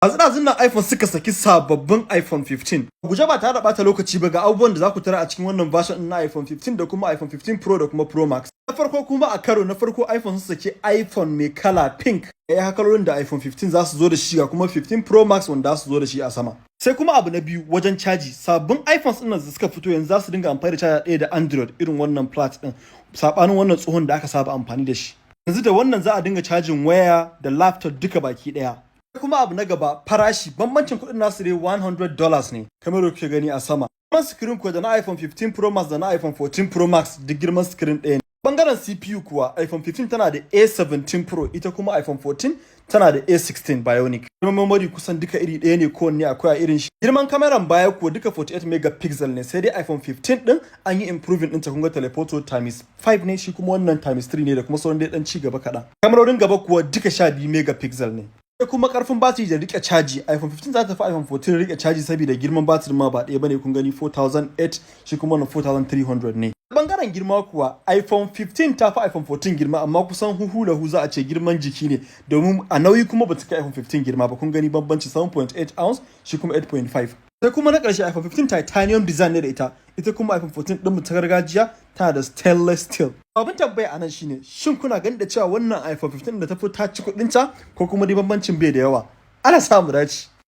Ɗazu nan iPhone suka saki sababbin iPhone 15. Guje ba tare da bata lokaci ba, ga abubuwan da za ku tara a cikin wannan version ɗin na iPhone 15 da kuma iPhone 15 Pro da kuma Pro Max. Na farko kuma, a karo na farko iPhone sun saki iPhone mai kala pink. Ya kalolin da iPhone 15 za su zo da shi, ga kuma 15 Pro Max wanda za su zo da shi a sama. Sai kuma abu na biyu, wajen caji, sabbin iPhones ɗin da suka fito yanzu za su dinga amfani da caja ɗaya da Android irin wannan flat ɗin, saɓanin wannan tsohon da aka saba amfani da shi. Yanzu da wannan za a dinga cajin waya da laptop duka baki ɗaya. Kuma abu na gaba, farashi. Bambancin kuɗin nasu dai $100 ne, kamar da kuke gani a sama. Girman screen kuwa, da na iPhone 15 Pro Max da na iPhone 14 Pro Max duk girman screen ɗaya ne. Bangaren CPU kuwa, iPhone 15 tana da A17 Pro, ita kuma iPhone 14 tana da A16 Bionic. Girman memory kusan duka iri ɗaya ne, kowanne akwai a irin shi. Girman kameran baya kuwa duka 48 megapixel ne, sai dai iPhone 15 din an yi improving ɗinta. Kun ga telephoto times 5 ne, shi kuma wannan times 3 ne, da kuma sauran dai ɗan ci gaba kaɗan. Kamarorin gaba kuwa duka 12 megapixel ne. Sai kuma karfin batiri da rike caji, iPhone 15 za ta fi iPhone 14 rike caji saboda girman batirin ma ba ɗaya bane. Kun gani 4008, shi kuma wannan 4300 ne. Bangaren girma kuwa, iPhone 15 ta fi iPhone 14 girma, amma kusan huhu da hu za a ce girman jiki ne, domin a nauyi kuma ba ta kai iPhone 15 girma ba. Kun gani bambanci 7.8 ounce, shi kuma 8.5. Sai kuma na ƙarshe, iPhone 15 titanium design ne da ita, ita kuma iPhone 14 ɗin mu ta gargajiya tana da stainless steel. Abin tambaya a nan shine, shin kuna ganin da cewa wannan iPhone 15 da ta fi ta ci kuɗinta, ko kuma dai bambancin bai da yawa? Ana samu dace.